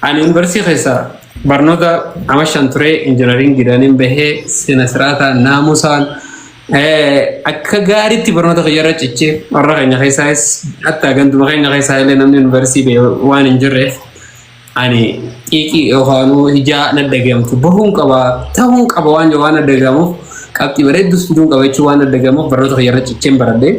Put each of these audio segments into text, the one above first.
Ani yuunivarsiitii keessa barnoota ama 5 ture injinariingiidhaan bahee sina siraataan naamusaan akka gaariitti barnoota kiyyarra cichee warra keenya keessaas hatta ganduma keenya keessaa illee namni yuunivarsiitii bahe waan hin jirreef ani xiiqii yookaan ijaa na dhagahamtu bahuun qaba ta'uun qaba waan jedhu waan na dhagahamuuf qabxii bareeddus fiduun qaba jechuun waan na dhagahamuuf barnoota kiyyarra cicheen baradhee.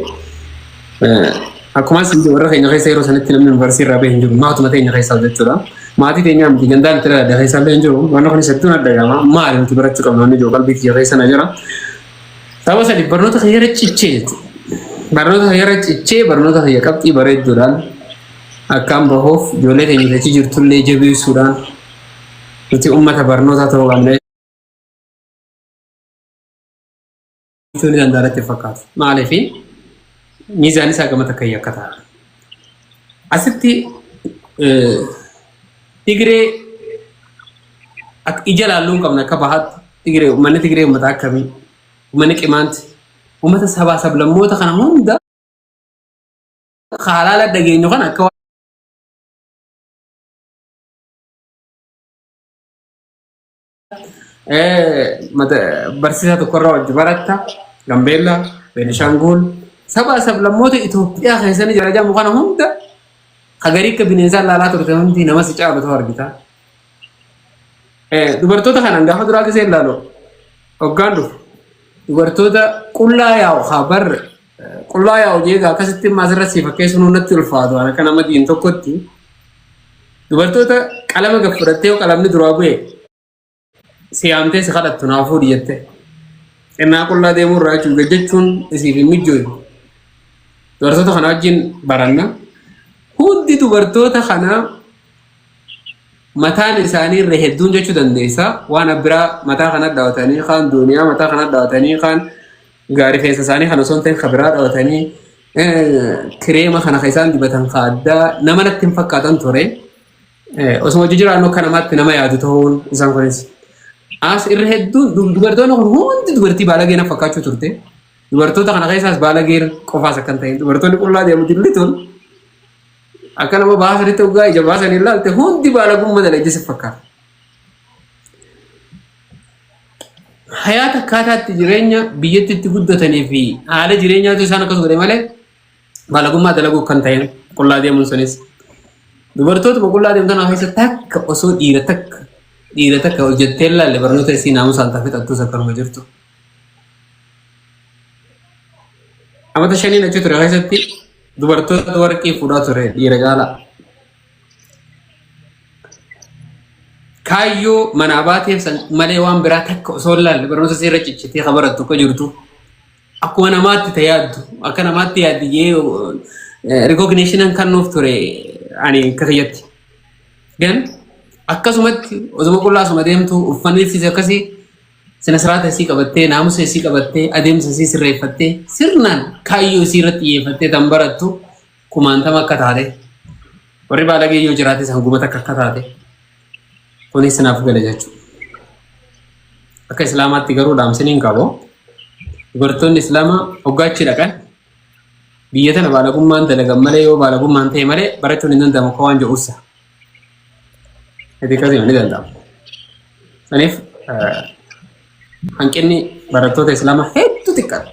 Akkuma isin warra keenya keessa yeroo sanitti namni yuunivarsiitii irraa bahe hin jiru. Maatuma teenya keessaa jechuudha. Maatii teenyaa miti gandaan itti dhaladhe keessa illee hin jiru. Wanni kunis hedduun adda gama. Maali nuti barachuu qabna wanni jiru qalbii kiyya keessa na jira. Sababa sadiif barnoota kiyya irra cichee jechuudha. Barnoota kiyya irra cichee barnoota kiyya qabxii bareedduudhaan akkaan bahuuf ijoollee teenya achi jirtullee jabeessuudhaan nuti uummata barnootaa ta'uu qabna. Jechuu ni danda'a natti fakkaatu. Maaliif miizaan isaa gama takka yakka ta'a. Asitti Tigree ija laalluu hin qabne akka bahaatti Tigree uummanni Tigree uummata akkamii uummanni Qimaanti uummata sabaa sablammoota kana hunda halaala dhageenyu kana akka Barsiisaa tokkorraa wajji baratta. Gambeellaa, Beenishaangul, saba sablammoota Itoophiyaa keessatti jira jedhamu kana hunda hagarii akka bineensaa ilaalaa turte hundi nama si caalu ta'uu argita. Dubartoota kanaan gaafa duraa gisee ilaalu hoggaan dhufu dubartoota qullaa yaa'u haa bar qullaa yaa'u jeegaa akkasitti immoo asirra si fakkeessuun natti ulfaatu akka nama diin tokkotti dubartoota qalama gad fudhattee yoo qalamni duraa bu'e si yaamtee si kadhattu naa fuudhi jette. Xinnaa qullaa deemuu irraa jechuun gad jechuun isiif hin mijjooyu. Dubartoota kana wajjin baranna. Hundi dubartoota kanaa mataan isaanii irra hedduun jechuu dandeessa. Waan biraa mataa kana dhawatanii, kaan duuniyaa mataa kana dhawatanii, kaan gaarii keessa isaanii kana osoo hin ta'in kan biraa dhawatanii, kireema kana kan isaan dibatan kan addaa nama natti hin fakkaatan ture. Osuma hojii jiraannu akka namaatti nama yaadu ta'uun isaan kunis. As irra hedduun dubartoonni kun hundi dubartii baalagee na fakkaachuu turte. Dubartoota kana keessaas baalageen qofaas akkan ta'in dubartoonni qullaa deemu dillituun akka nama baasanitti hoggaa ija baasanii ilaalte hundi baalagummaa dalagde si fakkaata. Hayaata akkaataatti jireenya biyyatti itti guddatanii fi haala jireenyaatu isaan akkas godhe malee baalagummaa dalaguu kan ta'in qullaa deemuun sunis. Dubartootuma qullaa deemtan keessa takka osoo dhiira takka dhiira takka hojjettee ilaalle barnoota isii naamusaan tafe xattuus akkanuma jirtu. Amata shaniin achi ture keessatti dubartoota warqii fuudhaa ture dhiira caalaa. Kaayyoo manaa baateef san malee waan biraa takka osoo hin laalle barnoota seera ciccitee ka barattu akka jirtu akkuma namaatti ta yaaddu akka namaatti yaaddi jee rikogneeshinan kan nuuf ture ani akka kiyyatti. Gan akkasumatti osuma qullaa asuma deemtu uffanni isiis akkasii sina siraata isii qabattee naamusa isii qabattee adeemsa isii sirreeffattee sirnaan kaayyoo isii irratti xiyyeeffattee tan barattu kumaantama akka taate warri baalagee yoo jiraates hanguma takka akka taate kunis naaf gala jechuudha. Akka islaamaatti garuu dhaamsini hin qabu. Dubartoonni islaamaa hoggaa achi dhaqan biyya tana baalagummaan dalagan malee yoo baalagummaan ta'e malee barachuun hin danda'amu akka waan jedhuusa. Itti akkasii ni danda'ama. Saniif hanqinni barattoota islaamaa hedduu xiqqaadha.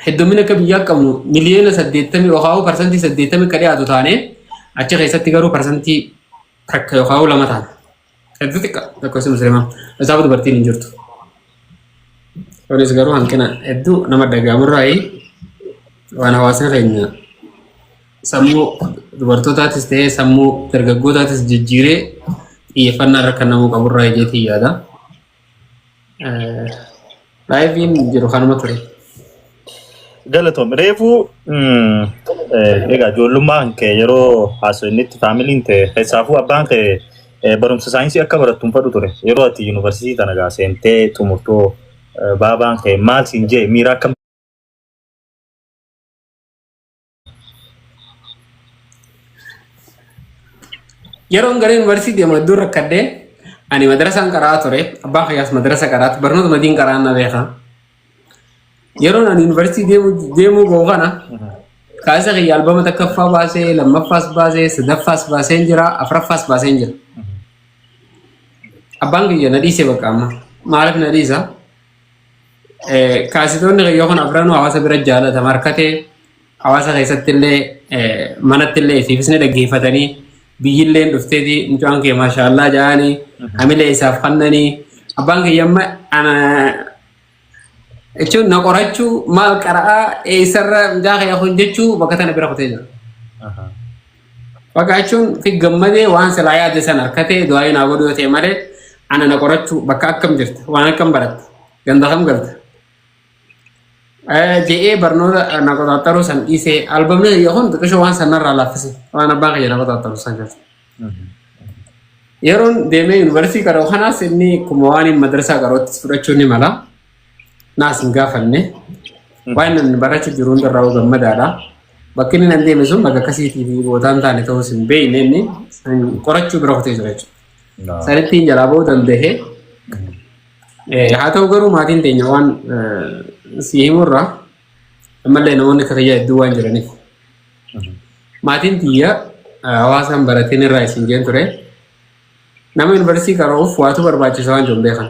Heddummina akka biyyaa qabnu miliyoona 80 yookaan 80% akka dhiyaatu taane achi keessatti garuu 1% yookaan 2 taana. Hedduu xiqqa lakkoofsi musliimaa. Isaaf dubartiin hin jirtu. Kunis garuu hanqina hedduu nama dhaga'amurraayi waan hawaasni keenya sammuu dubartootaatis ta'ee sammuu dargaggootaatis jijjiiree xiyyeeffannaa irra kan namuu qaburraa jeetii yaada. Laayiviin jiru kanuma ture. Galatoom. Reefuu egaa ijoollummaan kee yeroo haasofnitti faamiliin tee keessaafuu abbaan kee barumsa saayinsii akka barattu hin fedhu ture. Yeroo ati yuunivarsiitii tana gaa seentee xumurtoo baabaan kee maal siin jee miira akkam Yeroon gara yuunivarsiitii deemu hedduu rakkadhee ani madrasaan qaraa ture. Abbaan kiyyaas madrasa qaraatu barnoota madiin qaraan na beeka. Yeroon ani yuunivarsiitii deemuu gahu kana Kaasa kiyya albama takkaffaa baasee, lammaffaas baasee, sadaffaas baaseen jira, afuraffaas baaseen jira. Abbaan kiyya na dhiise bakka amma. Maaliif na dhiisa? Kaasitoonni kiyya kun afranuu hawaasa bira jaalatama harkatee hawaasa keessatti illee manatti illee isiifis ni dhaggeeffatanii biyyillee dhufteeti mucaan kee maashaallaa jedhanii hamilee isaaf kennanii abbaan kiyya amma ana jechuun na qorachuu maal qara'aa eessarra mucaa kiyya kun jechuu bakka tana bira kutee jira. Bakka jechuun fi gammadee waan silaa yaade san harkatee du'aa naa godhu yoo ta'e malee ana na qorachuu bakka akkam jirta waan akkam baratta ganda kam galta. Je'ee barnoota na qoxaaxaruu san dhiisee albamni kiyya kun xiqqishoo waan sanarraa laaffise waan abbaan kiyya na qoxaaxaru san keessa. Yeroon deemee yuunivarsiitii qara'u kanaas inni akkuma waan hin madrasaa qara'utti fudhachuu ni mala. Naas hin gaafanne. Waan inni barachuu jiru hundarraa gammadaadha. Bakki inni nan deeme sun bakka akkasiitii fi bootaan taane ta'us hin beekne inni qorachuu bira kutee jira jechuudha. Sanitti hin jalaa ba'uu danda'e. Haa ta'u garuu maatiin teenya waan si himurraa ammallee namoonni akka kiyyaa hedduu waan jiraniif. Maatiin tiyya hawaasaan barateen irraa isin jeen ture. Nama yuunivarsiitii qara'uuf waatu barbaachisa waan jiru beekan.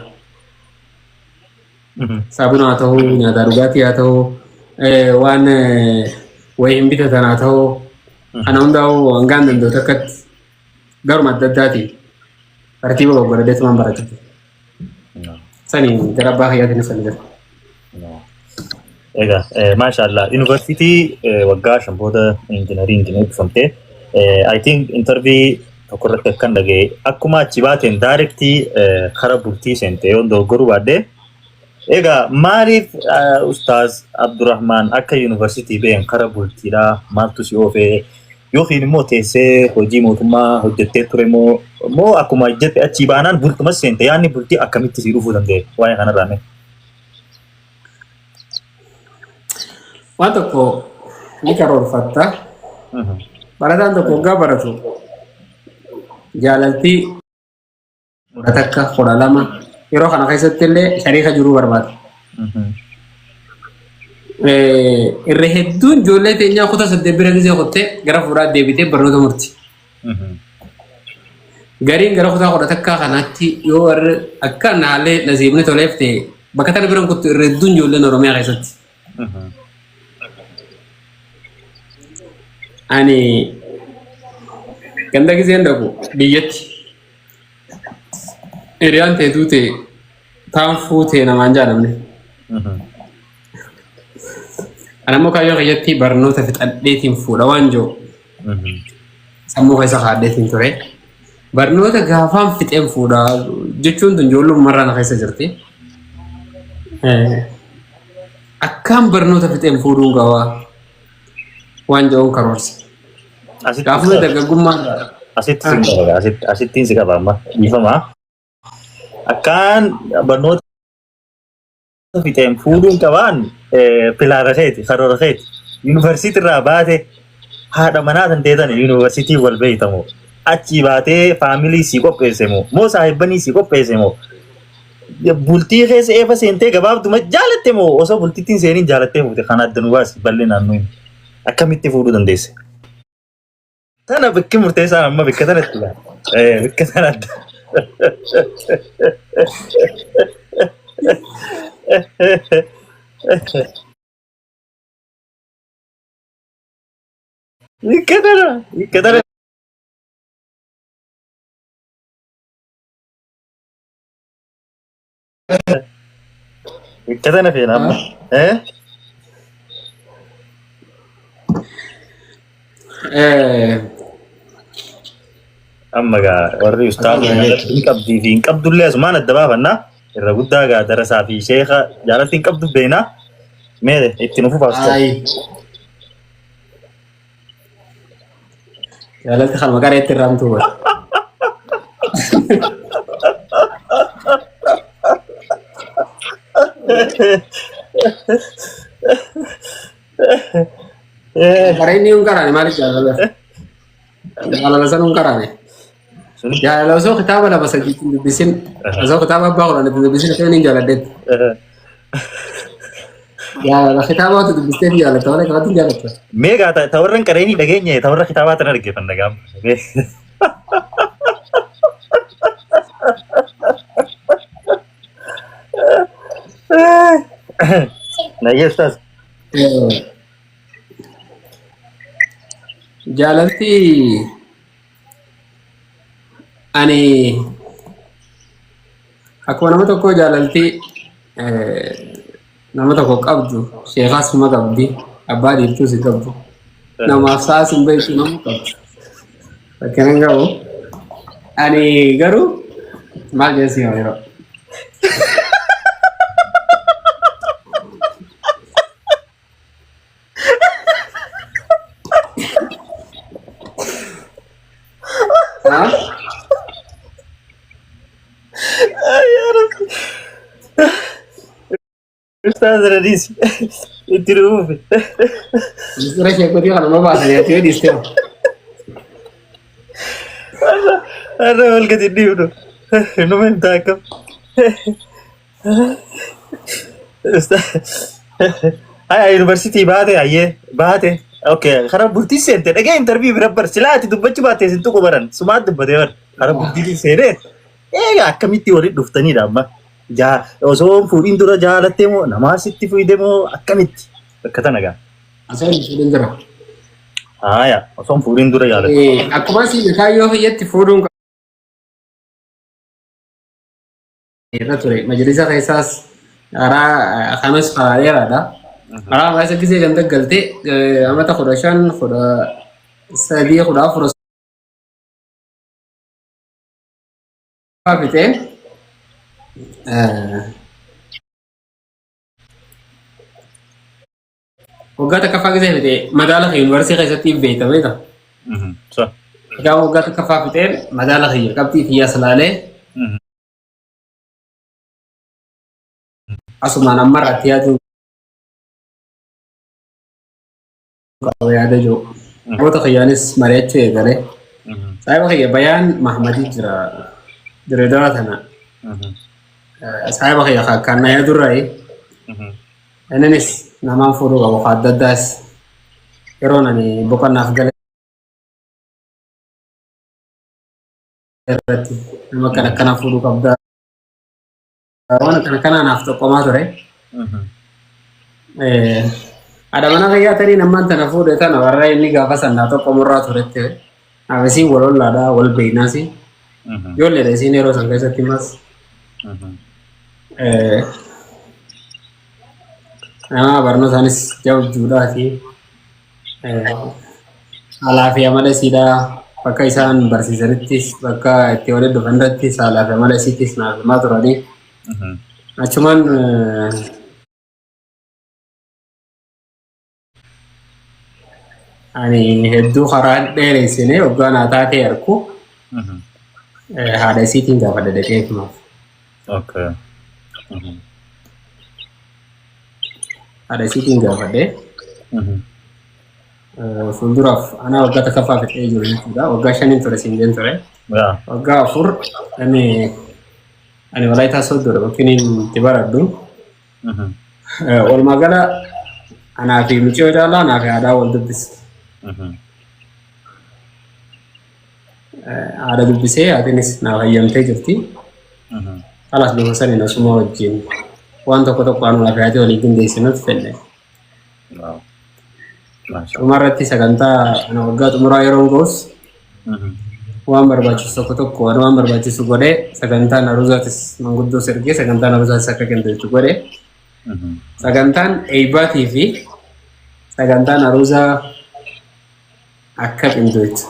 Saabuna haa ta'u, nyaataa dhugaatii haa ta'u, waan wayii hin bitatan haa ta'u, kana hundaa'u hangaan danda'u takkatti garuma adda addaatiin tartiiba goggoradeetumaan barachuu ture. Sani gara abbaa kiyyaatiin san jira. Egaa maashaallah yuunivarsiitii waggaa 5 booda injinariingiin eebbifamtee I think interview tokko irratti akkan dhaga'e akkuma achi baateen daarektii kara bultii seente yoon dogoggoruu baadhee. Egaa maaliif Ustaaz Abdurrahmaan akka yuunivarsiitii ba'een kara bultiidhaa maaltu si oofee yookiin immoo teessee hojii mootummaa hojjettee ture moo moo akkuma jette achii baanaan bultumas seente yaadni bultii akkamitti si dhufuu danda'e waa'ee kanarraa mee? Waan tokko ni karoorfatta. Barataan tokko waggaa baratu jaalaltii 11 12 yeroo kana keessatti illee shariika jiruu barbaada. Irra hedduun ijoollee teenyaa kutaa 8 bira gisee kuttee gara fuudhaa deebitee barnoota murti. Gariin gara kutaa 11 kanaatti yoo warri akka naalee nasiibni toleef ta'e bakka tana bira kuttu irra hedduun ijoolleen Oromiyaa keessatti. Ani ganda giseen dhaqu biyyatti hiriyaan ta'e duute taan fuutee namaan jaalamne. Ani ammoo kaayyoo kiyyatti barnoota fixadheetiin fuudha waan jiru sammuu keessa kaadheetiin ture. Barnoota gaafaan fixeen fuudha jechuun tun ijoollummarraa na keessa jirti. Akkaan barnoota fixeen fuudhuun gawaa waan jedhuun karoorse. Asitti Gaafuma dargaggummaa irraa. Asitti sin qaba asitti asittiin si qaba amma dhiifama. Akkaan barnoota fixeen fuudhuun qabaan pilaana keeti karoora keeti yuunivarsiitii irraa baate haadha manaa tan teetan yuunivarsiitii wal beektamu achii baatee faamilii sii qopheesse moo moo saahibbanii sii qopheesse moo bultii keessa eefa seentee gabaabduma jaalatte moo osoo bultittiin seeniin jaalattee fuute kan adda nu baasi bal'inaan nuyi akkamitti fuudhuu dandeesse. Tana bakki murteessaan amma bakka tanatti laa. Bakka tanatti. Bakka tana. Bakka tana. Bakka tana feena amma. Eh? Amma gaa warri ustaaza jaalatti hin qabdii fi hin qabdullee asumaan adda baafanna. Irra guddaa gaa darasaa fi sheeka jaalatti hin qabdu beena. Mee itti nu fufaa ustaaz. Ayi. Jaalalti kan maqaa reetti irraa hamtuu bara. Qareenni hin qaraane maaliif jaalala? Jaalala sana hin qaraane. Jaalala osoo kitaaba lama sadii hin dubbisin osoo kitaaba abbaa kudhan hin dubbisin isheen hin jaaladhetti. Jaalala kitaabaatu dubbistee fi jaalatta malee kanatti hin jaalatta. Mee gaa ta warra hin qareenii dhageenye ta warra kitaabaa tana dhaggeeffanna gaama. Nayyee ustaaz. Jaalalti ani akkuma nama tokkoo jaalalti nama tokko qabdu sheekaas ma qabdi abbaa dhiirtuus hin qabdu namaaf sa'aas hin beektu nama qabdu. Rakkina hin qabu. Ani garuu maal jedhee si hima yeroo. Haa? Ustaaz Radiis itti dhufuufi. Misira sheekotii kanuma baasanii ati yoo dhiiste hoo? Har'a wal gadi dhiibnu. Numa himtaa akkam. Haya yuunivarsiitii baate hayyee baate. Okay karaa bultii seente dhagee intarviyuu bira bar silaa ati dubbachuu baatte isin tuqu baran sumaat dubbatee bar karaa bultii seenee eega akkamitti walitti dhuftanidha amma. Jaa osoo hin fuudhin dura jaalattee moo namaa sitti fuudhe moo akkamitti bakka tana gaa. Osoo hin fuudhin dura. Haaya osoo hin fuudhin dura jaalatte. Akkuma si kaayyoo kiyyatti fuudhuun irra ture. Majlisa keessaas karaa kanas karaa dheeraadha. Karaa keessa gisee ganda galte amata 15 13 14 fixee waggaa takkaffaa gisee fixee madaala kee yuunivarsiitii keessatti beekta beekta. Gaafa waggaa takkaffaa fixee madaala kiyya qabxii kiyyaas laalee asumaan amma irratti yaaduu qaba yaada jiru. Namoota kiyyaanis mari'achuu eegale. Saahiba kiyya Bayaan Mahamadii jira Direedawaa tana. Saahiba kiyya akkaan na yaadurraayi. Inninis namaan fuudhuu qabu ka adda addaas yeroon ani boqonnaaf gale irratti nama akkana akkana fuudhuu qabda. Waan akkana akkanaa naaf xoqqomaa ture. Haadha manaa kiyyaa tarii nammaan tana fuudhe tana warra inni gaafa san naa xoqqomurraa turetti. Naaf isiin wal ollaadha wal beeknaasi. Ijoolleedha isiin yeroo san keessatti mas. Nama barnootaanis jabduudhaati. Haalaa fi amala isiidhaa bakka isaan barsiisanittis bakka itti walitti dhufan irrattis haalaa fi amala isiittis naaf himaa turanii. Achumaan ani hedduu karaa dheeressinee waggaa naa taatee arku haadha isiitiin gaafadha dhaqee himaaf. Okay. Haadha isiitiin gaafadhe. Fuulduraaf anaa waggaa takkaffaa fixee jiru jechuudha. Waggaa shaniin ture siin jeen ture. Yaa. Waggaa 4 ani Walaayitaa Sooddoodha bakki inni itti baradhu. Walumaa gala anaa fi mucayyoo caalaa anaa fi haadhaa wal dubbise. Haadha dubbisee haatinis naaf hayyamtee jirti. Kalaas bifa saniin asuma wajjin waan tokko tokko anuma fi haati walii qindeessinutti fedhe. Dhuma irratti sagantaa ana waggaa xumuraa yeroon ga'us waan barbaachisu tokko tokko waan waan barbaachisu godhee sagantaan aruuzaatis manguddoos ergee sagantaan aruuzaatis akka qindeessu godhe. Sagantaan eebbaatii fi sagantaan aruuzaa akka qindoytu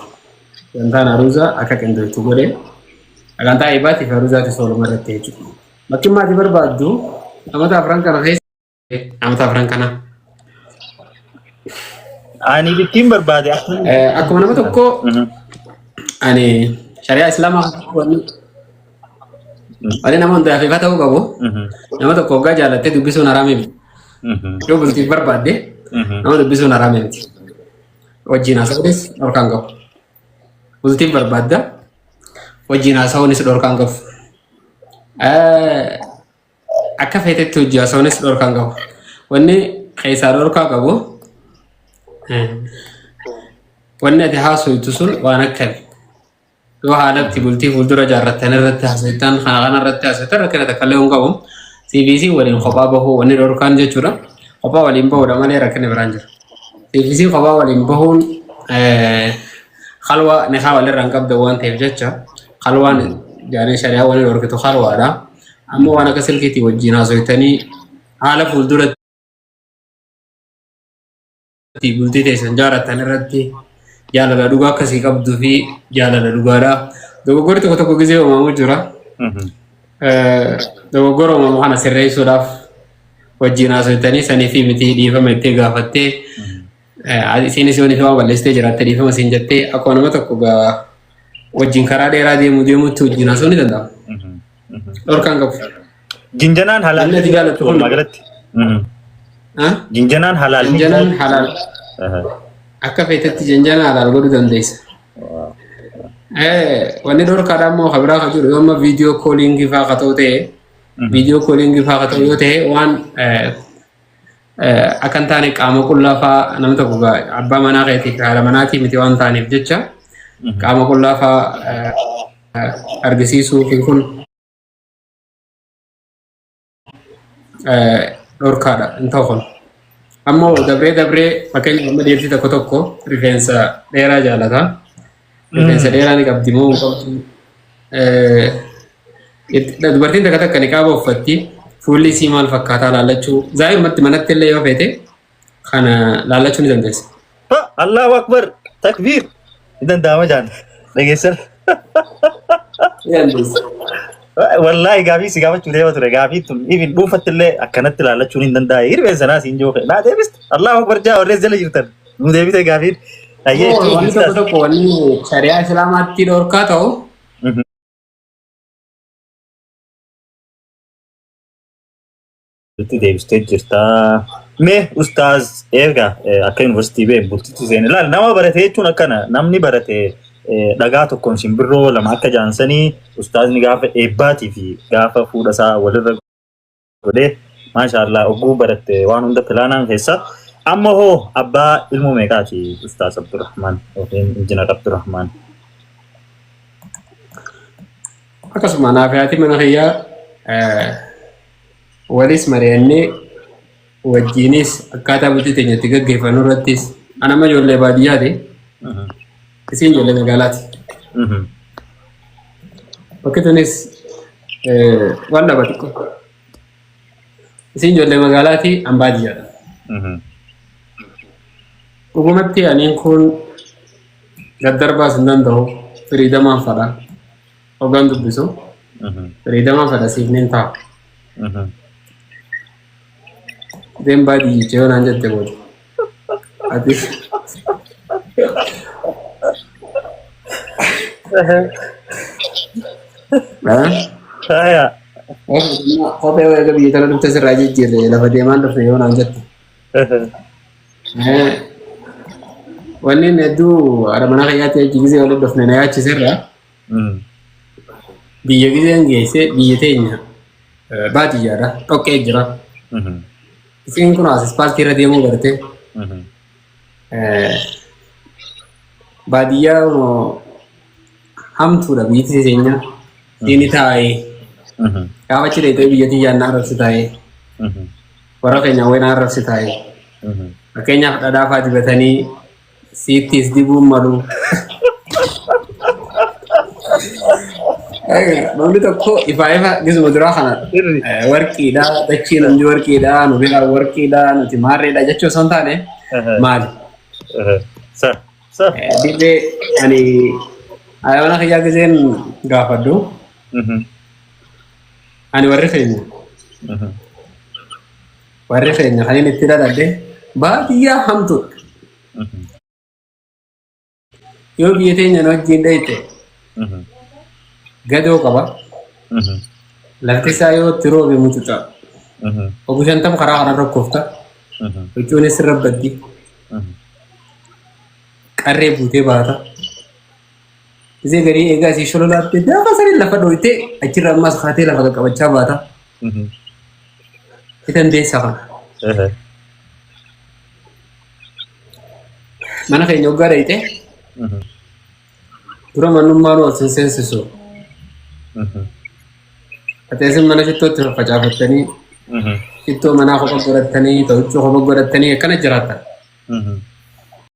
sagantaan aruuzaa akka qindoytu godhe sagantaa eebbaatii fi aruuzaatis walumaa irratti jechuudha. Bakki maatii barbaaddu amata afran kana keessa amata afran kana. Ani bittiin barbaade akkamitti? Akkuma nama tokko ani shari'aa islaamaa wanni wanni nama hundaaf ifa ta'uu qabu nama tokko hoggaa jaalattee dubbisuun haraamii miti. Yoo bultiif barbaadde nama dubbisuun haraamii miti. Wajjin haasa'uunis dhorkaan qabu. Bultiif barbaadda wajjin haasa'uunis dhorkaan qabu. Akka feetetti hojii haasa'uunis dhorkaan qabu. Wanni keessaa dhorkaa qabu wanni ati haasoytu sun waan akkami. Yoo haalatti bultii fuuldura jaarrattan irratti haasoytan kana kana irratti haasoytan rakkina takka illee hin qabu. CBC waliin kophaa bahuu wanni dhorkaan jechuudha. Kophaa waliin bahuudha malee rakkinni biraan jira. CBC kophaa waliin bahuun khalwaa nikaa walirraa hin qabdan waan ta'eef jecha khalwaan jaanee shari'aa waliin dhorkitu khalwaadha. Amma waan akka silkiitii wajjin haasoytanii haala fuulduratti bultii teessan jaarattan irratti jaalala dhugaa akkasii qabduu fi jaalala dhugaadha. Dogoggorri tokko tokko gisee uumamu jira. Dogoggora uumamu kana sirreessuudhaaf wajjin haasoftanii sanii fi miti dhiifama itti gaafattee isiinis yoo waan balleessitee jiraatte dhiifama siin jettee akkuma nama tokko wajjin karaa dheeraa deemuu deemuutti wajjin haasa'uu ni danda'ama. Dhorkaan qabu. Jinjanaan halaal. Namni ati jaalattu kun- Walumaa galatti. Jinjanaan halaal. Janjanaan halaal. Akka feetetti janjana halaal godhuu dandeessa. Wanni dhorkaadhaa immoo kan biraa kan jiru yoo amma viidiyoo kooliingii fa'aa ka ta'u ta'e viidiyoo kooliingii fa'aa ka ta'u yoo ta'e waan akka hin taane qaama qullaa fa'aa namni tokko abbaa manaa keetii fi haadha manaatii miti waan ta'aniif jecha qaama qullaa fa'aa argisiisuu fi kun dhorkaadha hin ta'u kun. Ammoo dabree dabree fakkeenya amma dhiirti tokko tokko rifeensa dheeraa jaalata. Rifeensa dheeraa ni qabdi moo hin qabdu? Dubartiin takka takka niqaaba uffatti fuulli isii maal fakkaataa laallachuu zaahirumatti manatti illee yoo feete kana laallachuu ni dandeessa. Allahu Akbar takbiir ni danda'ama jaan dhageessan. Ni dandeessa. Wallaahi gaafii si gaafachuu deema ture gaafii tun even dhuunfatti illee akkanatti ilaallachuun hin danda'e hirreen sanaa siin joofe naa deebiste Allahu Akbar jaa warreen jala jirtan nu deebite gaafiin. Ayyee Wanni tokko tokko wanni shari'aa islaamaatti dhorkaa ta'u Itti deebistee jirta. Mee ustaaz erga akka yuunivarsiitii ba'e bultitti seene laal nama barate jechuun akkana namni barate dhagaa tokkoon simbirroo lama akka jaansanii ustaazni gaafa eebbaatii fi gaafa fuudha isaa walirra godhee maashaallah oguu baratte waan hunda pilaanaan keessa. Amma hoo abbaa ilmoo meeqaati ustaaz Abdurrahmaan yookiin injinar Abdurrahmaan? Akkasuma naaf haati mana kiyyaa walis mari'annee wajjiinis akkaataa bultii teenya itti gaggeeffannu irrattis ana amma ijoollee baadiyyaati isiin ijoollee magaalaati. Bakki tunis waan dhaba xiqqoo. Isiin ijoollee magaalaati an baadiyyaadha. Dhugumatti aniin kun daddarbaas hin danda'u firiidamaan fadha. Hoggaan dubbisu firiidamaan fadha siif nin ta'a. Deem baadiyyicha yoo naan jette booda. Ati Haya. Kophee eega biyya tana dhufte sirraa jijjiirre lafa deemaan dhufne yoo naan jette. Wanni inni hedduu haadha manaa kiyyaatti achi gisee walitti dhufne na yaachiserra biyya giseen geesse biyya teenya baadiyyaadha dhoqqee jira. Isiin kun as ispaaltii irra deemuu barte baadiyyaa hamtuudha biyyi teenya inni taa'ee gaafa achi dheeyxee biyya tiyyaan na arrabsi taa'ee warra keenya wayii na arrabsi taa'ee fakkeenyaaf dhadhaa fa'aa dibatanii siittis dibuun malu. Namni tokko ifaa ifa gisuma duraa kana warqiidha dachii namni warqiidha nu biraa warqiidha nuti maarreedha jechuu osoo hin taane maali? Sa. Sa. Dirree ani ayyaana kiyyaa giseen gaafadhu ani warri keenya kan inni itti dhaladhe baadiyyaa hamtuudha. Yoo biyya teenya nu wajjin dhayite gadoo qaba. Lafti isaa yoo itti roobe mucuca. Obbo 50 karaa kana rakkoofta. Huccuunis sirra baddi. Qarree buutee baata. Isee garii eegaa isii shololaatte gaafa sanii lafa dhoytee achirra ammas kaatee lafa qaqqabachaa baata. Itan deessa kana. Mana keenya hoggaa dhayite dura mannummaan ol sin seensisu. Ati isin mana shittootti faffacaafattanii, shittoo manaa kopha godhattanii, ta'uccuu kopha godhattanii akkana jiraattan.